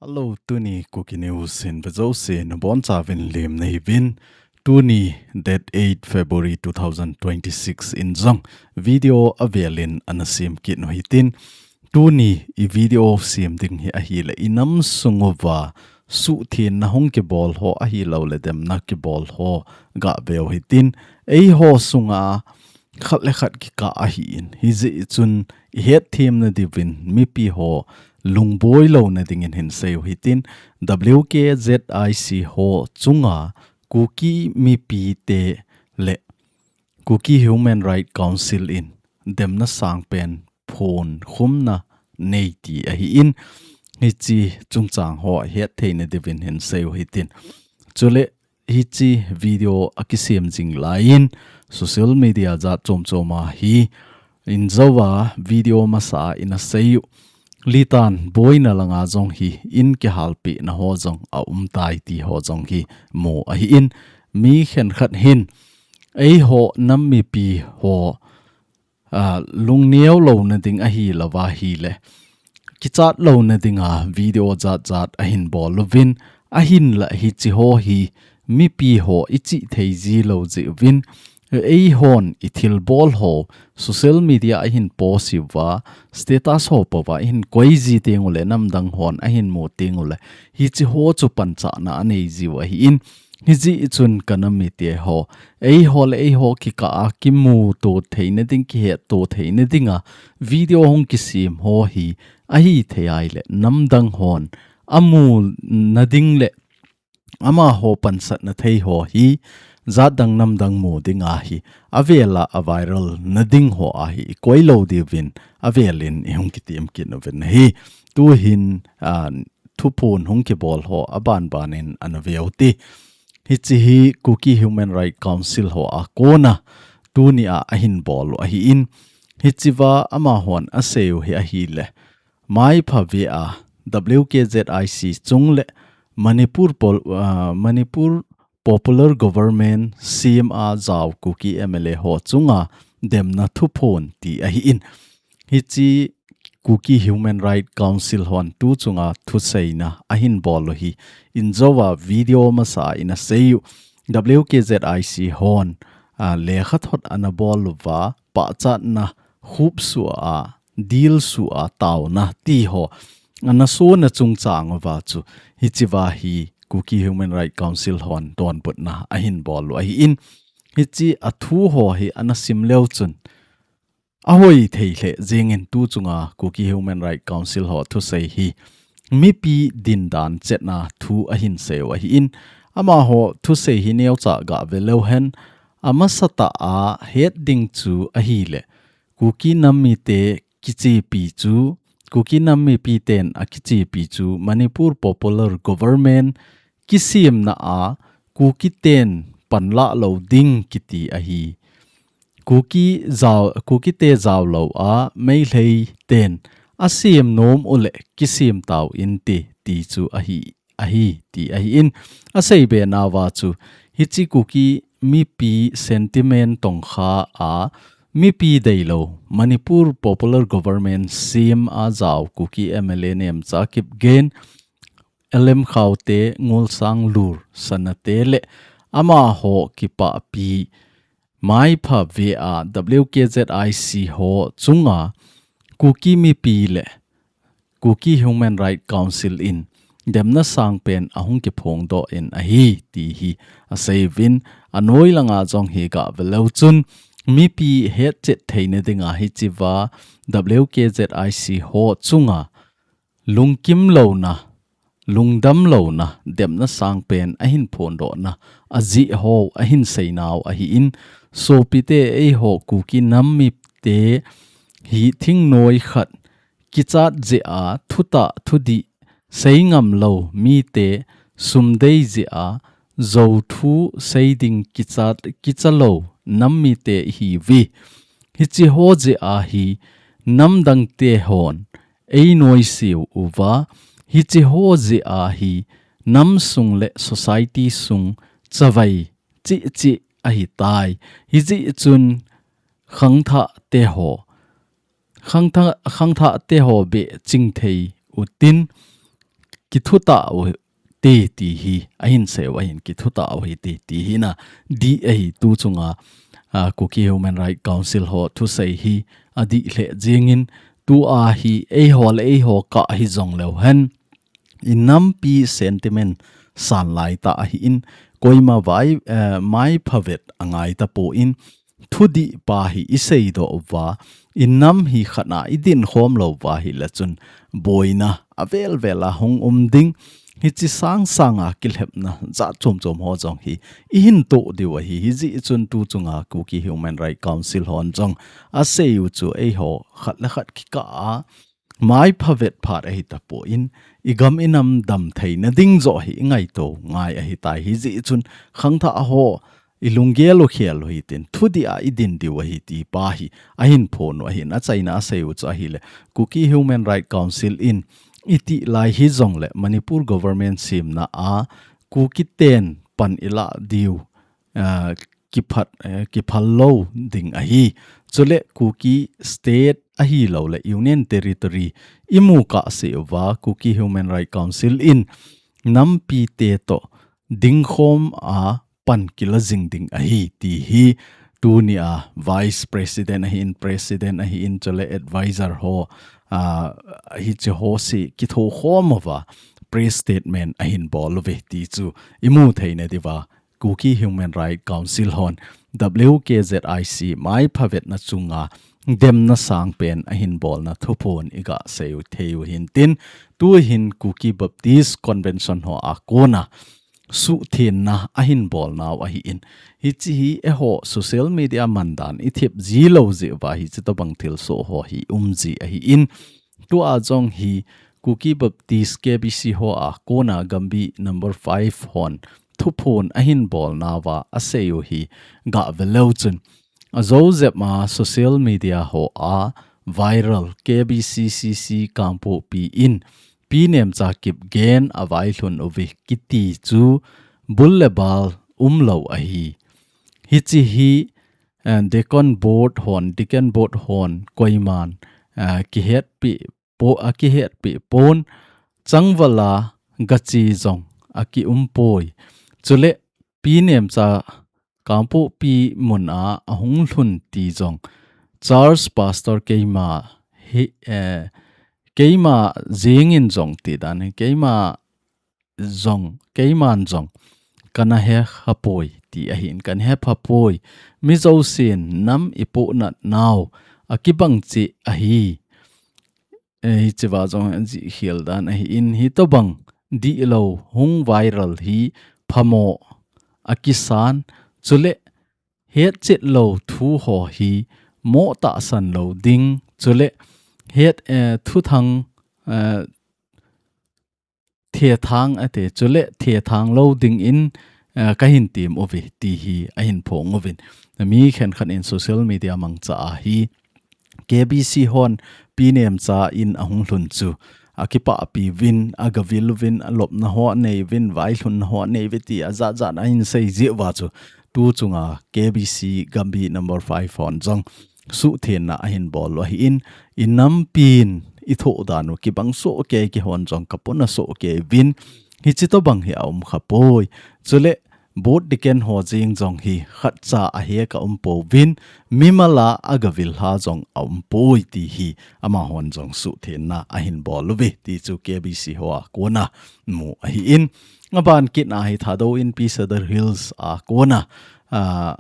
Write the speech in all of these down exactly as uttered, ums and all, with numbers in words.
Hello, tuni Kuki News in vejouse nabonchauvin lemna hiuvin. Tuni date eight February two thousand twenty-six in jong video avelin ana sem kit u hitin. Tuni i video sem ding hi ahile i nam sung uva suhthengna hung kibol ho ahilouleh demna kibol ho gaveu hitin. Eiho sunga khat le khat kikah ahin. Hijeh chun i hetthem nadiuvin mipi ho lungboi louna dingin hin seiu hitin. W K Z I C ho chunga Kuki mipite le Kuki Human Rights Council in demna sangpen phonkhumna nei ti ahin. Hiche chungchang ho hetthei nadiuvin hin seiu hitin. Chule hiche video akisem jing laiyin social media jat chom choma hi injouva video masa a ina seiu. Litan boina langa jong hi in kihalpehna ho jong aumtai ti ho jong hi mu ahin. Mi khenkhat hin eiho nam mipi ho a, lungneo louna ding ahilouva ahile kichat louna dinga video jat jat ahin bol uvin, ahinla hiche ho hi mipi ho i chihthei jilou jeh uvin, eihon i thilbol ho social media ahin post jiuva, status ho pouva ahin koi ji tengule namdang hon ahin mu tengule hiche ho chu panchahna anei jiu ahin. Hijeh chun ka nam mite ho, eiho le eiho kikah a kimuto theina ding, kihetto theina dinga video hung kisem ho hi ahithei ahile namdang hon amuna ding le amaho pansatna thei ho hi jatdang namdang mu dinga hi avela aviral na ding ho ahi i koi lou diuvin avelin i hung kitem kit uvin ahi. Tuhin, a, thuphon hung kibol ho abanbanin ana veu te. Hiche hi Kuki Human Rights Council ho a kona tunia ahin bol u ahin. Hichea amahon aseiu hi ahile, maipha vea W K Z I C chung le Manipur Pol-, ah, Manipur Popular Government, C M a jao Kuki M L A ho chunga demna thuphon ti ahin. Hiche Kuki Human Rights Council hon tu chunga thuseina ahin bol u hi injouva video masa a ina seiu. W K Z I C hon, a, lekhathot ana bol uva, pachatna, khupsuh a, dilsuh a, taona ti ho ana sona chungchang uva chu hichea hi Kuki Human Rights Council hon donbutna ahin bol u ahin. Hiche a thu ho hi ana sim leu chun ahoi thei lheh jengin tu chunga Kuki Human Rights Council ho thusei hi mipi dindan chetna thu ahin seiu ahin. Amaho thusei hi neocha gave leu hen, amasatah a het ding chu ahile, Kuki nam mite kichepi chu, Kuki nam mipi ten akichepi chu Manipur Popular Government kisemna a Kuki ten panlah lou ding kiti ahi. Kuki jao, Kuki te jao lou a Meitei ten asem nom u le kisem tau inte ti chu ahi, ahi ti ahin, asei be nauva chu hiche Kuki mipi sentiment tongkha a mipi deilou Manipur Popular Government sem a jao Kuki M L A Nemcha Kipgen, L M Khaute, Ngulsang Lur, Sanate le amaho kipahpi maipha vea W K Z I C ho chunga Kuki mipi le Kuki Human Rights Council in demna sangpen ahung kiphongdoh in ahi ti hi aseiyuvin, anoi langa jong hi gave leu chun mipi hetchet theina dinga hichea W K Z I C ho chunga lungkim louna, lungdam louna, demna sangpen ahin phondohna ajeh ho ahin seinau ahin, sopite eiho Kuki nam mite hi thingnoi khat kichat jeh a thutah thudih seingam lou mite sumdei jeh a jou thu seiding kichat, kichalou nam mite ihiuve. Hiche ho jeh a hi namdangte hon einoiseu uva, hiche ho jeh a hi namsung le society sung chavai cheh cheh ahitai. Hijeh chun khangthah te ho, khangthah, khangthah te ho be ching thei utin, kithuta u te ti hi, ahin sei u ahin kithuta u hi te ti hi na, di ahi tu chunga, a, Kuki Human Rights Council ho thusei hi, adih lheh jingin, tu a hi, eiho le eiho kah hi jong leu hen, i nampi sentiment san lai ta ahi in, koima vai, eh, mai phavet angai ta po in, thudih pa hi i seidoh uva, i nam hi khat a i din khom lou uva hi le chun boina a vel vel a hung um ding, hichi sang sang a kilhepna jat chom chom ho jong hi i hin toh diu ahi, hijeh chun tu chunga Kuki Human Rights Council hon jong a sei u chu eiho khat le khat kikah a, mai phavet phat ahi ta po in, i gam i nam dam theina ding joh hi i ngaito ngai ahi tai, hijeh chun khangthah ho i lunggel u khel u hi tin, thudih a i din diu ahi ti pa hi, ahin phon u ahin, achaina a sei u chu ahi le, Kuki Human Rights Council in i tih lai hi jong le, Manipur government simna a, Kuki ten pan i lah diu, ah, kiphat, eh, kiphal lou ding ahi. Chule Kuki State ahi lou le Union Territory i mu kah seh uva Kuki Human Rights Council in nampi te toh dingkhom a pan kila jing ding ahi ti hi tuni a Vice President ahi in, President ahi in, chule advisor ho, ah, hiche ho si kitho khom uva press statement ahin bol uve ti chu i mu theina diuva Kuki Human Rights Council hon W K Z I C mai phavetna chunga demna sang pen ahin bolna thuphon i ga sei u thei u hin tin, tu hin Kuki Baptist Convention ho a kona suhthenna ahin bolnau ahi in. Hichi hi eiho social media mandan i thep ji lou jeh uva hichi tobang thilsoh ho hi um ji ahi in. Tu a jong hi Kuki Baptist K B C ho a kona Gambih number five hon thuphon ahin bolnauva a sei u hi ga ve leu chun, a jo jep ma social media ho a viral K B C C C Kangpokpi in Pi Nemcha Kipgen a vailhun uve kiti chu bul le bal um lou ahi. Hichi hi, eh, Deacon Board hon, Deacon Board hon koiman, eh, kihetpi po, a kihetpi pon, changvala gachi jong a ki um poi. Chule Pi Nemcha Kangpokpi mun a ahung lhun ti jong Church Pastor keima hi, eh, keima jingin jong ti dan hi, keima jong, keiman jong kana he khapoi ti ahin, kana he phapoi. Mi jousen nam i pohnat nau a kibang cheh ahi. Eh, hichiva jong jih khel dan ahi in, hitobang dihlou hung viral hi phamo a kisan, chule hetchet lou thu ho hi mo tahsan lou ding, chule het, eh, thuthang, eh, thethang ate, chule thethang lou dingin, eh, kahin tem uve ti hi ahin phong uvin. Mi khenkhat in social media mangcha a hi K B C hon Pi Nemcha in ahung lhun chu a kipahpi uvin, a gavil uvin, a lopna ho anei uvin, vailhunna ho anei uve ti a jat jat a ahin sei jeh uva chu tu chunga K B C Gambih number five hon jong suhthenna ahin bol u ahi in, i nampin i thoh dan u kibang soh kei, keihon jong ka pona soh kei uvin, hichi tobang hi a um khapoi. Chule Board Deacon ho jeng jong hi khatcha a he ka um pouvin, mimal a a gavil ha jong a um poi ti hi amahon jong suhthenna ahin bol uve ti chu K B C ho a kona mu ahi in. Aban kit a hi Thadou Inpi Sadar Hills a kona, ah,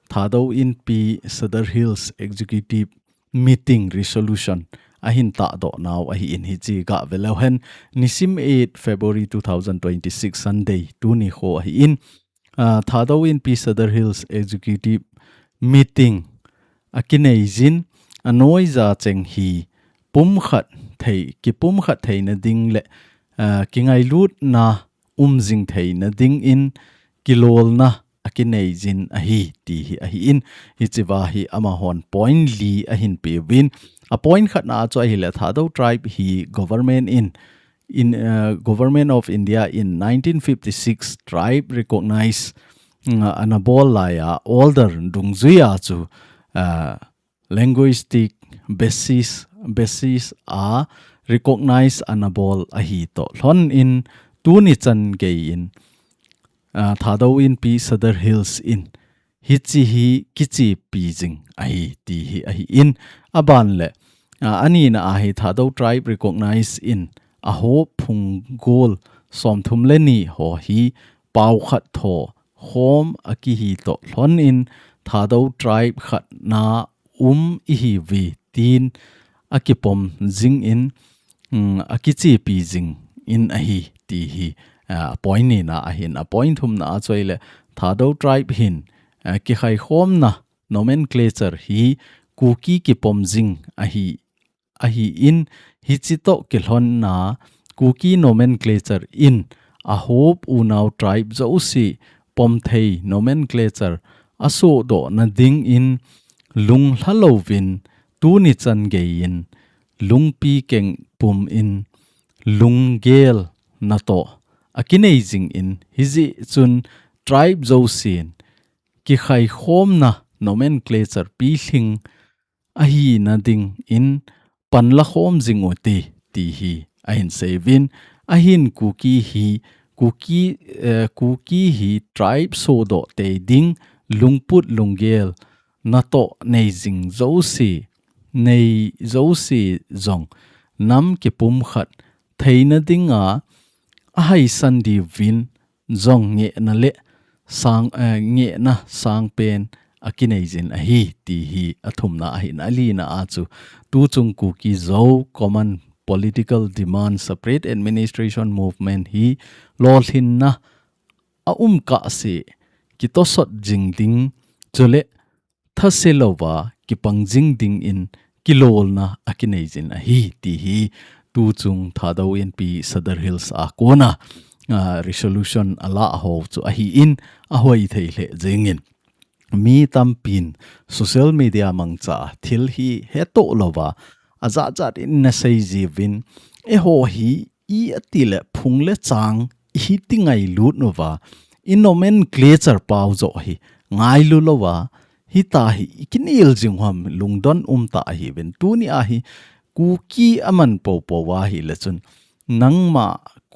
Thadou Inpi Sadar Hills Executive Meeting Resolution ahin tahdoh nau ahi in, hichi ga ve leu hen, nisim eight February two thousand twenty-six Sunday tuni kho ahi in, ah, Thadou Inpi Sadar Hills Executive Meeting a kinei jin, a noiya cheng hi pumkhat thei, kipumkhat theina ding le, ah, kingailutna um jing theina dingin kilolna a kinei jin ahi ti hi ahi in, hichiva hi amahon point li ahin pe uvin, a point khatna chu ahi le Thadou tribe hi government in, in, uh, Government of India in nineteen fifty-six tribe recognize, uh, ana bol lai a order dungjuia chu, uh, linguistic basis basis a recognize anabol ahi toh lhon in tuni chan gei in, ah, Thadou Inpi Sadar Hills in hichi hi kichepi jing ahi ti hi ahi in, aban le, ah, anina ahi Thadou tribe recognize in aho phung gol somthum le ni ho hi pao khat tho khom akihi toh lhon in Thadou tribe khat na um ihi ve tin akipom jing in, um, akichepi jing in ahi ti hi, ah, point nina ahin, a point thumna a choi le Thadou tribe hin, ah, kikhai khomna nomenclature hi Kuki kipom jing ahi ahi in, hichi toh kilhonna Kuki nomenclature in ahop unau tribe jouse pomthei nomenclature asodoh na ding in lunglha louvin tuni chan gei in lungpi keng pum in lunggel natoh akinei jing in hijeh chun tribe jousen kikhai khomna nomenclature pilhing ahina ding in panla khom jing ute ti hi ahin seivin, ahin Kuki hi, Kuki, eh, Kuki hi tribe sodoh tei ding lungput lunggel natoh nei jing jouse, nei jouse jong nam kipum khat theina dinga ahaisan diuvin jong ngehna le sang, eh, ngehna sangpen akinei jin ahi ti hi athumna ahin, alina a chu tuchung Kuki Zo common political demand separate administration movement hi lolhinna aum kahse kitosot jing ding chule thase louva kipang jing ding in kilolna akinei jin ahi ti hi tuchung Thadou Inpi Sadar Hills a kona, ah, resolution ala ho chu ahi in ahoi thei lheh jing in mi tampin social media mangcha thil hi hetoh louva ajat jat in ana sei jiuvin eiho hi i ati le phung le chang i hiti ngailut uva i nomenclature pao joh hi ngailu louva hita hi i kinel jing u ham lungdon um tah ahiuvin tuni a hi Kuki aman popo uva ahile chun nangma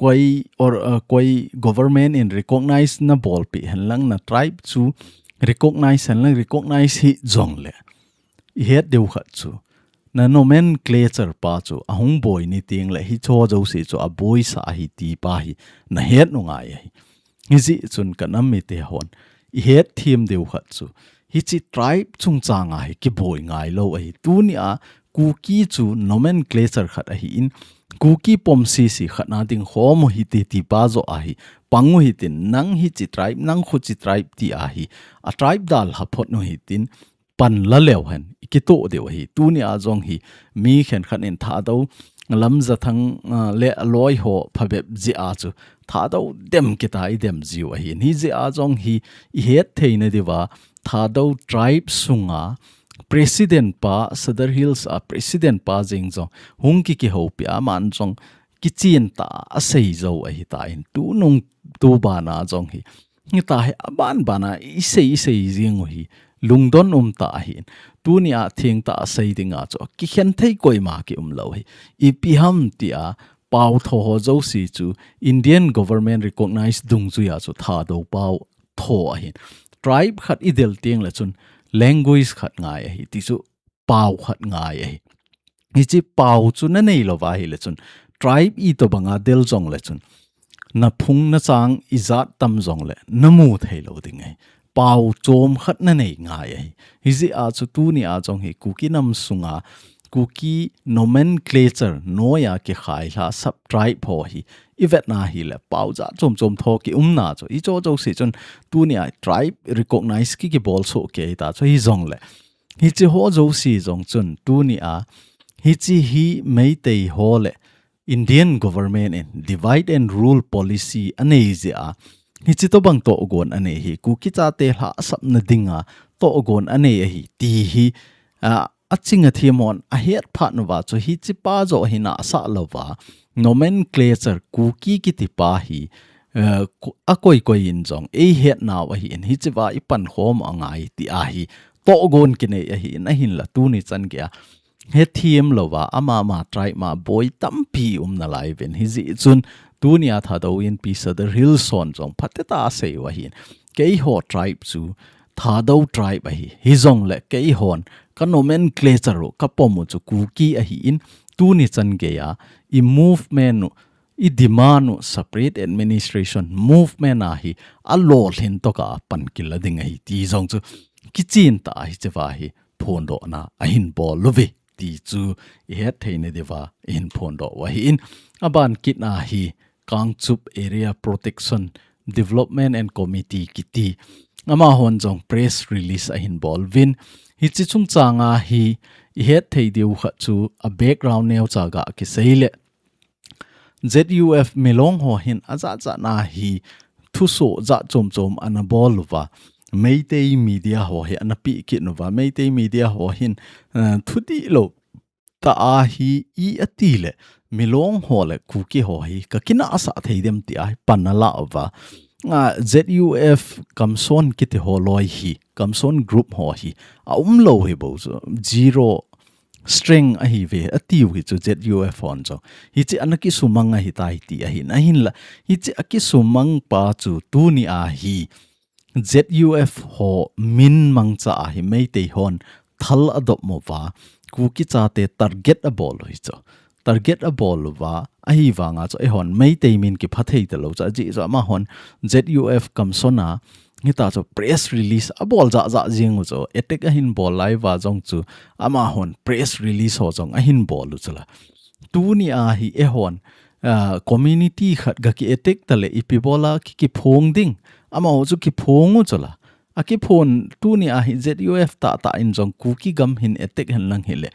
koi or, uh, koi government in recognize nabolpeh henlang na tribe chu recognize henlang recognize hih jongle i het diu khat chu na nomenclature pa chu ahung boi ni teng le hicho jouse chu aboisa ahi ti pa hi na het u ngai ahi. Hijeh chun ka nam mite hon i het them diu khat chu hichi tribe chungchang a hi kiboi ngai lou ahi. Tuni a Kuki chu nomenclature khat ahi in Kuki pom sisi khat na ding khom u hite ti pa joh ahi. Pang u hitin nang hichi tribe, nang khuchi tribe ti ahi. A tribe dalha phot u hitin pan la leu hen i kitoh diu ahi. Tuni a jong hi mi khenkhat in Thadou Lamjathang, ah, le aloi ho phabep jeh a chu Thadou dem kita i dem jiu ahi. Hijeh a jong hi i het theina diuva Thadou tribe sunga president pa, Sadar Hills a president pa jeng jong hung ki kihoupi a aman jong kichen tah a asei jou ahitan tunung tubana jong hi hita hi aban bana i sei i sei jing u hi lungdon um tah ahin. Tuni a theng tah a sei dinga chu kikhen thei koima kium lou hi. Ipi ham tia pao tho ho jouse chu Indian government recognize dungjuia chu Thadou pao tho ahin. Tribe khat i del teng le chun language khat ngai ahi ti chu pao khat ngai ahi. Hichi pao chu na nei lou va ahile chun tribe itobanga del jong le chun na phung na chang ijat tam jong le na mu thei lou ding ahi. Pao chom khat na nei ngai ahi. Hijeh a chu tuni a jong hi Kuki nam sunga Kuki nomenclature noia kikhai lha sub tribe ho hi i vetna hile pao jat chom chom tho kiumna chu hicho jouse chun tuni a tribe recognize ki kibol soh kei ta chu hijong le hichi ho jouse jong chun tuni a hichi hi Meitei ho le Indian government in divide and rule policy anei jeh a hichi tobang tohgon anei hi Kuki chate lhahsamna dinga tohgon anei ahi ti hi, a, aching athem hon ahet phat uva chu hichi pa joh hi nahsah louva nomenclature Kuki kiti pa hi, eh, ku-, akoi koi in jong eihet nau ahin hichi va i pankhom angai ti ahi tohgon kinei ahin ahinla tuni chan geia hethem louva, ama ama tribe ma boi tampi um nalai uvin. Hijeh chun, tunia Thadou Inpi Sadar Hills hon jong phatechatah asei u ahin. Keiho tribe chu Thadou tribe ahi. Hijongle keihon ka nomenclature u, ka pom u chu Kuki ahin, tuni chan geiya i movement u, i demand u separate administration movement a hi alolhin tokah a pan kila ding ahi ti jong chu kichen tah a hichea hi phondohna ahin bol uve ti chu i hetthei nadiuva ihin phondoh u ahin, aban kit a hi Kangchup Area Protection Development and Committee kiti amahon jong press release ahin bol uvin. Hiche chungchang a hi i hetthei diu khat chu a background neocha ga kisei le Z U F Milong ho hin ajat jat a hi thusoh jat chom chom ana bol uva, Meitei media ho hi ana peh kit uva, Meitei media ho hin, eh, thudihlou tah a hi i ati le Milong ho le Kuki ho hi ka kinahsah thei dem ti a hi pan ala uva. A, Z U F Kamson kiti ho loi hi, Kamson group ho hi a umlou hi bou chu, zero strength ahi ve, ati u hi chu Z U F hon chu. Hiche ana kisumang ahitai ti ahin, ahinla, hiche a kisumang pa chu tunia hi Z U F ho min mangcha a hi Meitei hon thal adop mo uva, Kuki chate target abol u hi chu. Target abol uva, ahivanga chu eihon Meitei min kipha thei talou chu, ajeh chu amahon Z U F Kamson a, hita chu press release abol jat jat jing u chu, attack ahin bol lai uva jong chu, amahon press release ho jong ahin bol u chu la. Tunia hi eihon, ah, community khat ga ki attack tale ipi bola ki, kiphong ding, amaho chu kiphong u chu la. A kiphon tunia hi Z U F tahtah in jong Kuki gam hin attack hen lang hile,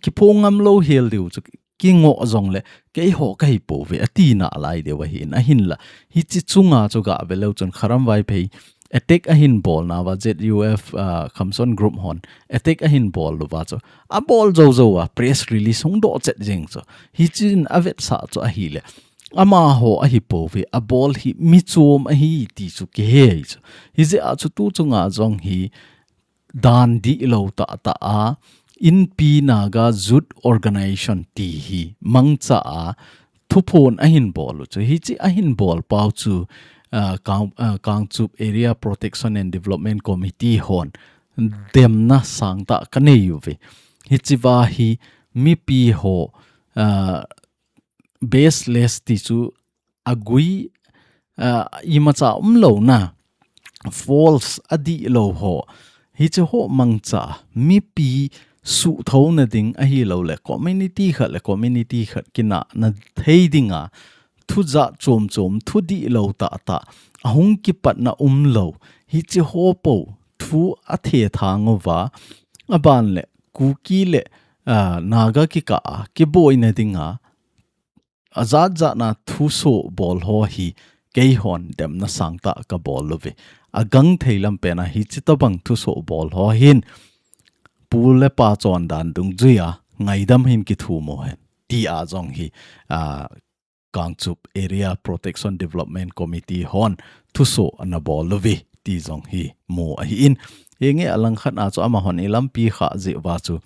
kiphong ngam lou hel diu chu kingoh jongle, keiho kahi pouve, ati nalai diu ahin, ahinla. Hiche chunga chu ga ve leu chun Kharam Vaiphei attack ahin bol nauva Z U F, ah, Kamson group hon attack ahin bol uva chu, abol jou jou a press release hung doh chet jeng chu. Hichun avetsah chu ahile, amaho ahi pouve, abol hi mi chom ahi ti chu kihe chu. Hijeh a chu tu chunga jong hi dan dihlou tahtah a, Inpi Naga Youth Organization ti hi mangcha a thuphon ahin bol u chu. Hiche ahin bol pau chu, ah, Kang-, ah, Kangchup Area Protection and Development Committee hon demna sangtah ka nei uve. Hichea hi mipi ho, ah, baseless ti chu agui, ah, imacha umlouna, false adihlou ho, hiche ho mangcha, mipi suhthouna ding ahiloule, community khat le community khat kinahna thei dinga, thu jat chom chom, thu dihlou tahtah, ahung kipatna umlou, hiche ho pou thu athethang uva, aban le Kuki le, ah, Naga kikah a kiboina dinga, ajat jat a thusoh bol ho hi keihon demna sangtah ka bol uve. Agangthei lam pen a hiche tobang thusoh bol ho hin pu le pa chondan dungjuia ngaidam hin kithum u hen, ti a jong hi, ah, Kangchup Area Protection Development Committee hon thusoh ana bol uve ti jong hi mu ahin. Hinge alangkhat a chu amahon i lampi khah jeh uva chu,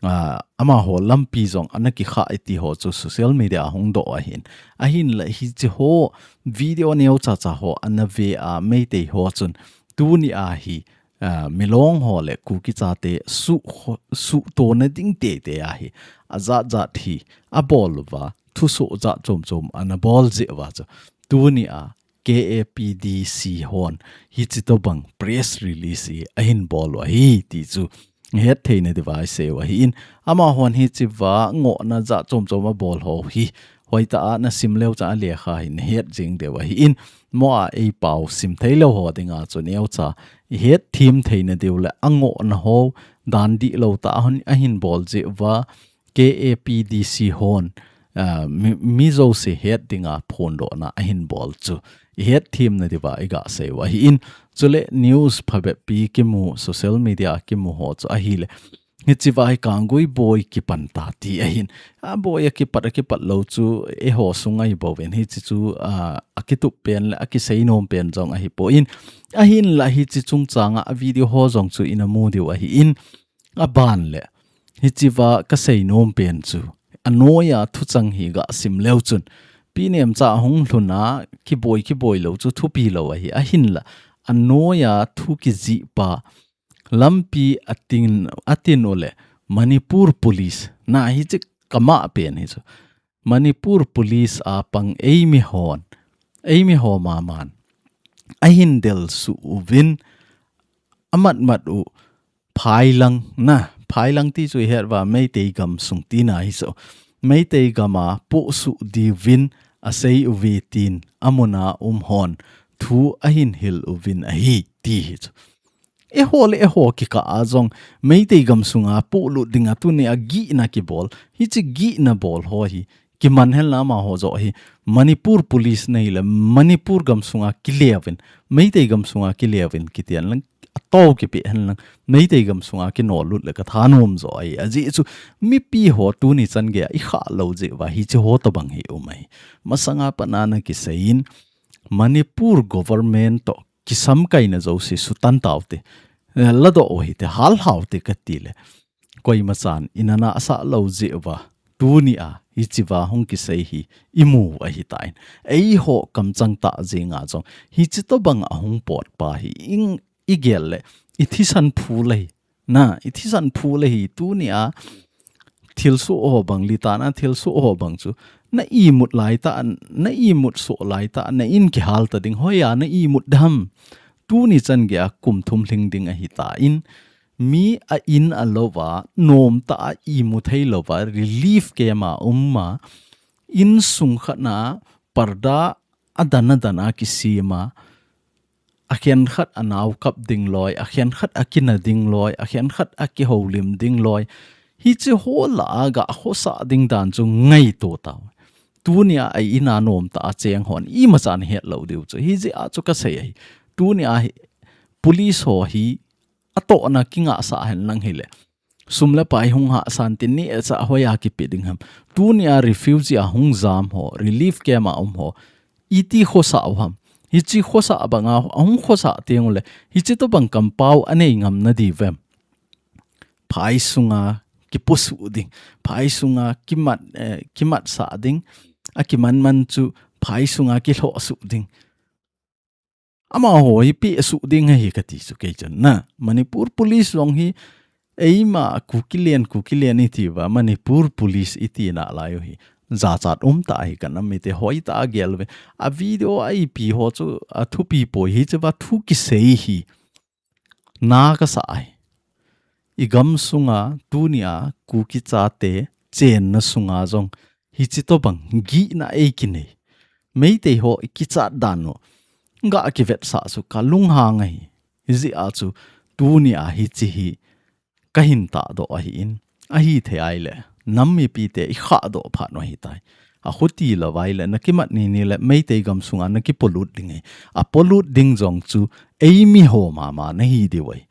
ah, amaho lampi jong ana kikhah e ti ho chu social media a hung doh ahin. Ahinla hiche ho video neocha cha ho ana ve a Meitei ho chun tunia hi, ah, Milong ho le Kuki chate suh ho, suhtona ding teitei a hi ajat jat hi abol uva, thusoh jat chom chom ana bol jeh uva chu tunia K A P D C hon hiche tobang press release hi ahin bol u ahi ti chu hetthei nadiuva isei u ahin, amahon hichea ngohna jat chom chom abol ho hi hoitah a nasim leu chun alekha hi nahet jing diu ahin, mo a eipao sim thei lou ho dinga chu neocha ihet them thei nadiu le angohna ho dan dihlou tah a hin, ahin bol jeh uva K A P D C hon, ah, mi, mi jouse het dinga phondohna ahin bol chu ihet them nadiuva iga sei u ahin, chule news phabep pi kimu, social media kimu ho chu ahile, hichea hi Kanggui boi kipan ta ti ahin. A boi akipat, akipat lou chu eiho sunga ibouvin, hiche chu, ah, akitup pen le akisei nom pen jong ahipoi. Ahinla hiche chungchanga a video ho jong chu ina mu diu ahin, aban le Hichea kasei nom pen chu, anoiya thuchang hi gasim leu chun, Pi Nemcha hung lhun a kiboi kiboi lou chu thupi lou ahi, ahinla anoiya thu kijih pa lampi atin, atin uleh Manipur Police na hiche kama pen hi chu. Manipur Police a pang eimi hon, eimi ho maman ahin del suh uvin, amat mat u phailang na, phailang ti chu ihet uva Meitei gam sung tina hi chu. Meitei gam a poh suh diuvin asei uve tin amun a um hon thu ahin hil uvin ahi ti hi chu. Eiho le eiho kikah a jong Meitei gam sunga poh lut dinga tunia gihna kibol. Hiche gihna bol ho hi kiman henlang amaho joh hi Manipur Police na hile Manipur gam sunga kile uvin, Meitei gam sunga kile uvin kiti henlang, ato kipeh henlang, Meitei gam sunga kinol lut le kathanom joh ahi. Ajeh chu mipi ho tuni chan geiya ikhah lou jeh uva hiche ho tobang hi um ahi. Masanga pat a ana kisei in Manipur government toh kisamkaina jouse sutan taute, eh, ladoh u hite, hal haute kati le, koima chan ina nasah lou jeh uva tunia hichea hung kisei hi imu ahitan. Eiho kamchang tah jenga jong hiche tobang ahung pot pa hi ing igel le ithisan phul ahi. Na, ithisan phul ahi tunia thilsoh ho bang, litana thilsoh ho bang chu na imut laitah, na imut soh laitah, na in kihal ta ding, hoiya na imut dem. Tuni chan geiya kum thum lhing ding ahitan, mi a in a louva, nomtah a imu thei louva, relief camp a um a, insung khat na parda adan adan a kisem a, akhen khat anao kap ding loi, akhen khat akina ding loi, akhen khat akihoulim ding loi. Hiche ho lah a gah khosah ding dan chu ngaito tau. Tunia a in a nomtah a cheng hon imacha ahet lou diu chu. Hijeh a chu kasei ahi. Tunia hi police ho hi atohna kingahsah henlang hile, sum le pai hung hahsan tin neocha hoiya kipe ding ham. Tunia refugee a hung jam ho, relief camp a um ho, iti khosah u ham. Hiche khosah banga ahung khosah teng ule, hiche tobang kampau anei ngam nadiu vem. Phai sunga kiposuh ding, phai sunga kimat, eh, kimatsah ding, akiman man chu phai sunga kilhohsuh ding. Amaho hi pesuh ding ahi kati chu kei chun. Na, Manipur Police jong hi eima Kukiland, Kukiland iti uva, Manipur Police iti nalai u hi jachat umtah ahi, kanam mite hoitah a gel uve. A video a ipi ho chu athupi poi, hichea thu kisei hi na kasa ahi. Igam sunga tunia Kuki chate chenna sunga jong hiche tobang gihna eikinei. Meitei ho ikichat dan u gah kivetsah chu kalunghang ahi. Hijeh a chu tunia hiche hi kahin tahdoh ahin, ahithei ahile nam mipite ikhahdoh phat u ahitai. Akhuti lou ahile nakimat nini le Meitei gam sunga nakipolut ding ahi. Apolut ding jong chu eimi ho mama nahi diu ahi.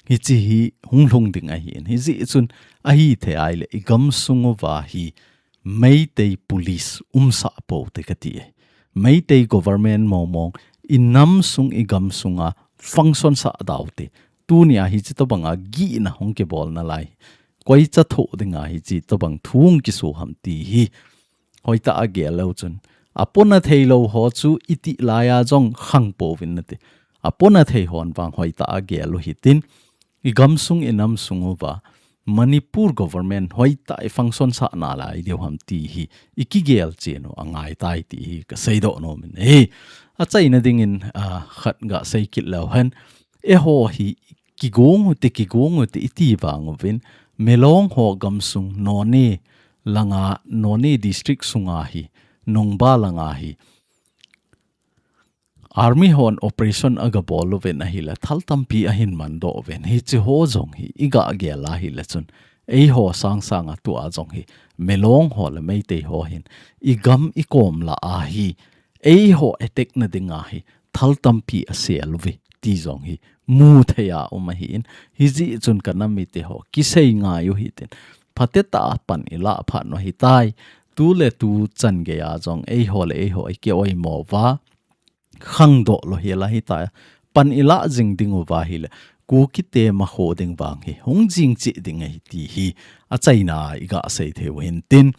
Hiche hi hung lhung ding ahin. Hijeh chun ahithei ahile igam sung uva hi Meitei Police umsah poute kati ahi. Meitei government mong mong inam sung igam sunga function sah daute. Tunia hiche tobanga gihna hung kibol nalai, koicha thoh dinga hiche tobang thu hung kiso ham ti hi hoitah a gel leu chun, apona theilou ho chu iti laiya jong khang pouvin nate. Apona thei hon vang hoitah a gel u hitin, igam sung inam sung uva Manipur government hoitah a ifunction sah nalai diu ham ti hi ikigel chen u angaitai ti hi kaseidoh nom in ahi. Achaina dingin, ah, khat gasei kit leu hen, eiho hi kigong ute, kigong ute iti vang uvin, Milong ho gam sung Noney langa, Noney district sunga hi, Nungba langa hi army hon operation agabol uvin ahile, thal tampi ahin mandoh uvin. Hiche ho jong hi igah gel ahile chun, eiho sangsanga tua jong hi Milong ho le Meitei ho hin igam ikom lah a hi eiho attack na dinga hi thal tampi asel uve ti jong hi muthei a um ahin. Hijeh chun kanam mite ho kisei ngai u hitin, phatetah a pan ilah phat u ahitai. Tuletu chan geiya jong eiho le eiho ikioimo uva, khangdoh lou hel ahitai. Pan ilah jing ding uva ahile, Kukite makho ding vang hi hung jing cheh ding ahi ti hi achaina i ga sei thei u hin tin,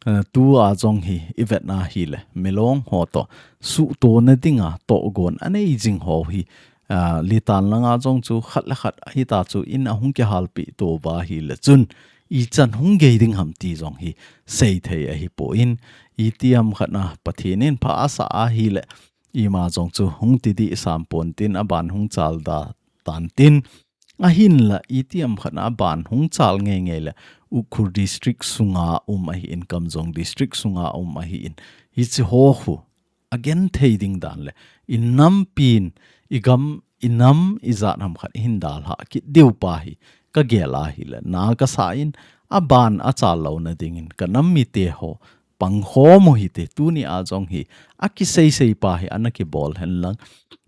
eh, tua jong hi i vetna hile, Milong ho to suhtona dinga togon anei jing ho hi, ah, Litan langa jong chu khat le khat hita chu in ahung kihalpi to va hile chun, ichan hung gei ding ham ti jong hi sei thei ahi poi, itiam khatna Pathen in pha asa ahile, ima jong chu hung tidih sam pon tin, aban hung chal da tan tin, ahinla itiam khatna aban hung chal ngei ngei le, Ukhrul District sunga um ahin, Kamjong District sunga um ahin, hichi ho khu agenthei ding dan le, i nampin, i gam, i nam, i jat ham khat i hin dalha kit diu pa hi ka gel ahile, na ka sa in, aban achal louna dingin ka nam mite ho pangkhom u hite, tuni a jong hi akisei sei pa hi ana kibol hen lang,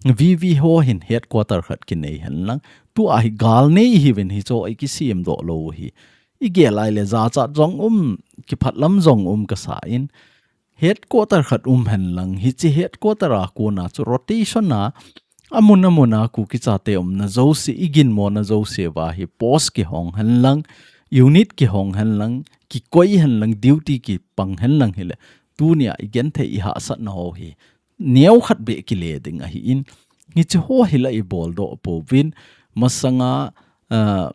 V V ho hin headquarter khat kinei hen lang, tua hi gal nei hiuvin hicho i kisem doh lou u hi i gel ahile, jachat jong um, kiphat lam jong um ka sa in, headquarter khat um hen lang, hichi headquarter a kona chu rotation a, amun amun a Kuki chate umna jouse, i ginmona jouse va hi post kihong hen lang, unit kihong hen lang, kikoi hen lang, duty kipang hen lang hile, tunia i genthei i hahsatna ho hi neo khat beh kile ding ahin, hichi ho hi la i bol doh pouvin, masanga, ah,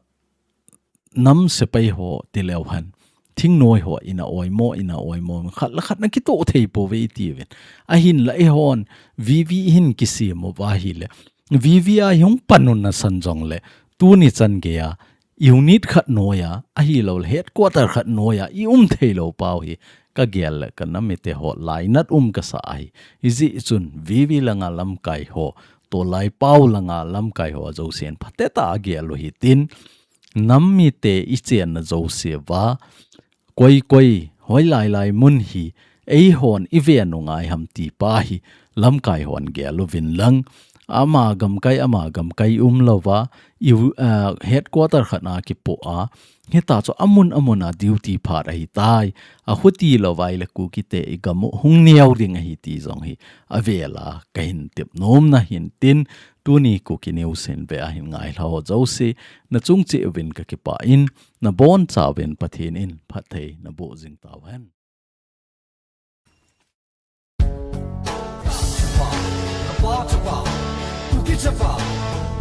nam sepai ho ti leu hen, thingnoi ho ina oimo, ina oimo, khat le khat na kitoh thei pouve i tiuvin. Ahinla eihon V V hin kisem u va hile, V V a hung pan u nasan jong le, tuni chan gei a, unit khat noi a, ahilou le headquarter khat noi a i um thei lou pau hi ka gel le, ka nam mite ho lainat um ka sa ahi. Hijeh chun V V langa lamkai ho, Tolai pau langa lamkai ho jousen phatea gel u hitin, nam mite i chenna jouse va, koi koi, hoilai lai mun hi eihon i ve u ngai ham ti pa hi lamkai hon gel uvin lang, ama gamkai, ama gamkai um louva, i, ah, headquarter khat na kipoh a, hita chu amun amun a duty phat ahitai, ahuti lou vai le Kukite i gam u hung neo ding ahi ti jong hi avel a ka hin tep nom na hin tin, tuni Kuki News in ve a hin ngailha ho jouse, na chung cheh uvin ka kipah in, na boncha uvin Pathen in phatthei na boh jing tauhen. Chapa, Chapa, Kuki Chapa.